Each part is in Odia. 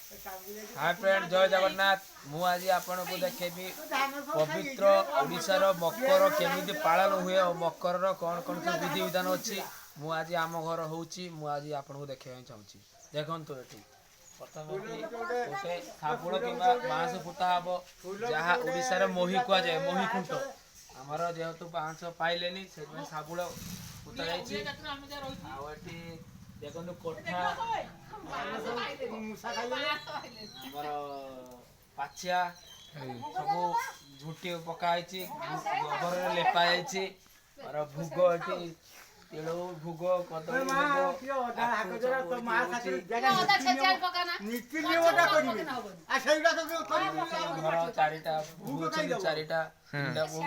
ହାଏ ଫ୍ରେଣ୍ଡ, ଜୟ ଜଗନ୍ନାଥ। ମୁଁ ଆଜି ଆପଣଙ୍କୁ ଦେଖେଇବି ପବିତ୍ର ଓଡ଼ିଶାର ମକର କେମିତି ପାଳନ ହୁଏ ଓ ମକରର କ'ଣ କ'ଣ ସବୁ ବିଧିବିଧାନ ଅଛି। ମୁଁ ଆଜି ଆମ ଘର ହେଉଛି, ମୁଁ ଆଜି ଆପଣଙ୍କୁ ଦେଖେଇବା ପାଇଁ ଚାହୁଁଛି। ଦେଖନ୍ତୁ, ଏଠି ପ୍ରଥମେ ଏଠି ଗୋଟେ ଶାବୁଳ କିମ୍ବା ବାଉଁଶ ପୋତା ହବ, ଯାହା ଓଡ଼ିଶାରେ ମୋହି କୁହାଯାଏ, ମୋହି ଖୁଣ୍ଟ। ଆମର ଯେହେତୁ ବାଉଁଶ ପାଇଲେନି, ସେଥିପାଇଁ ଶାବୁଳ ପୋତା ଯାଇଛି। ଆଉ ଏଠି ଦେଖନ୍ତୁ, କୋଠା, ଆମର ପାଛିଆ ସବୁ ଝୁଟି ପକା ହେଇଛି, ଗୋବରରେ ଲେପା ଯାଇଛି। ଆମର ଭୋଗ ଏଠି ତିଳ ଭୋଗ, କଦଳୀ ଭୋଗ, ଆଖୁ ସବୁ ଏଠି ହଉଛି। ନୀତି ନିୟମଟା କରିବେ ଆଉ ସେଇଟା ତ କରିବେ। ଘର ଚାରିଟା ବୋହୂ ଅଛନ୍ତି, ଚାରିଟା, ତିନିଟା ବୋହୂ,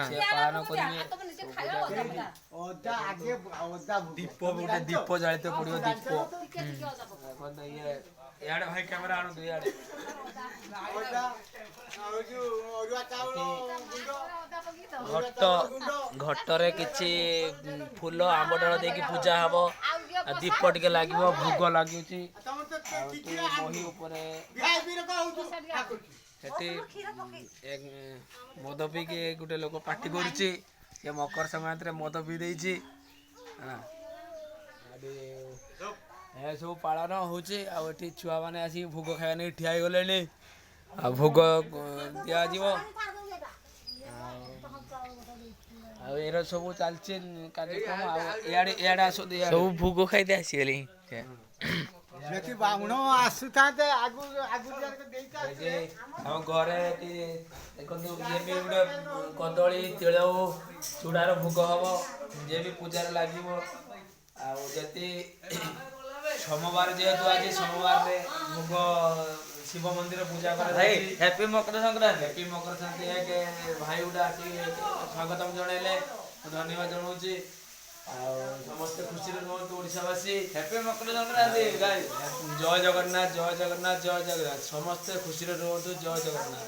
ସେ ପାଳନ କରିବେ, ସବୁ ପୂଜା କରିବେ। ଅଦା ଆଗେ, ଅଦା ଭୋଗ। ଦୀପ, ଗୋଟେ ଦୀପ ଜାଳିତେ ପଡିବ, ଦୀପ। ଦେଖନ୍ତୁ, ଇଏ ଇଆଡେ ଭାଇ, କ୍ୟାମେରା ଆଣନ୍ତୁ ଇଆଡେ। ଅଦା ଆଉ ଯୋଉ ଅରୁଆ ଚାଉଳ ଗୁଣ୍ଡ। ଘଟ, ଘଟରେ କିଛି ଫୁଲ, ଆମ୍ବ ଡାଳ ଦେଇକି ପୂଜା ହବ ଆଉ ଦୀପ ଟିକେ ଲାଗିବ, ଭୋଗ ଲାଗୁଛି। ତମର ତ ଆଉ କିଛି ଏଠି ବହି ଉପରେ ଭିଆଇପିରେ କଣ ହଉଛୁ ଠାକୁରଛି। ସେଠି ମଦ ପିଇକି ଗୋଟେ ଲୋକ ପାଟି କରୁଛି। ସେ ମକର ସଂକ୍ରାନ୍ତିରେ ମଦ ପିଇ ଦେଇଛି ହେଲା। ଏଠି ଏସବୁ ପାଳନ ହଉଛି। ଆଉ ଏଠି ଛୁଆମାନେ ଆସିକି ଭୋଗ ଖାଇବା ନେଇ ଠିଆ ହେଇଗଲେଣି ଆଉ ଭୋଗ ଦିଆଯିବ। ଆଉ ଏର ସବୁ ଚାଲିଛି କାର୍ଯ୍ୟକ୍ରମ। ଆଉ ଇଆଡେ ଇଆଡେ ଆସନ୍ତୁ, ଇଆଡେ। ସବୁ ଭୋଗ ଖାଇତେ ଆସିଗଲେ। ଯଦି ବାମୁଣ ଆସୁଥାନ୍ତେ ଆଗରୁ ଆଗରୁ ଦେଇକି ଏ ଯେ ଆମ ଘରେ ଏଠି ଦେଖନ୍ତୁ, ଇଏ ବି ଗୋଟେ କଦଳୀ, ତିଳ, ଚୁଡ଼ାର ଭୋଗ ହବ, ଯିଏ ବି ପୂଜାରେ ଲାଗିବ। ଆଉ ଯଦି ସୋମବାର, ଯେହେତୁ ଆଜି ସୋମବାରରେ ଭୋଗ ଶିବ ମନ୍ଦିର ପୂଜା କରାଯାଉଛି। ହ୍ୟାପି ମକର ସଂକ୍ରାନ୍ତି। ହ୍ୟାପି ମକର ସଂକ୍ରାନ୍ତି। ଏକ ଭାଇ ଗୋଟେ ଆସିକି ସ୍ୱାଗତମ ଜଣେଇଲେ, ମୁଁ ଧନ୍ୟବାଦ ଜଣାଉଛି। ଆଉ ସମସ୍ତେ ଖୁସିରେ ରୁହନ୍ତୁ ଓଡ଼ିଶାବାସୀ। Happy Makar Sankranti guys. ଜୟ ଜଗନ୍ନାଥ, ଜୟ ଜଗନ୍ନାଥ, ଜୟ ଜଗନ୍ନାଥ। ସମସ୍ତେ ଖୁସିରେ ରୁହନ୍ତୁ। ଜୟ ଜଗନ୍ନାଥ।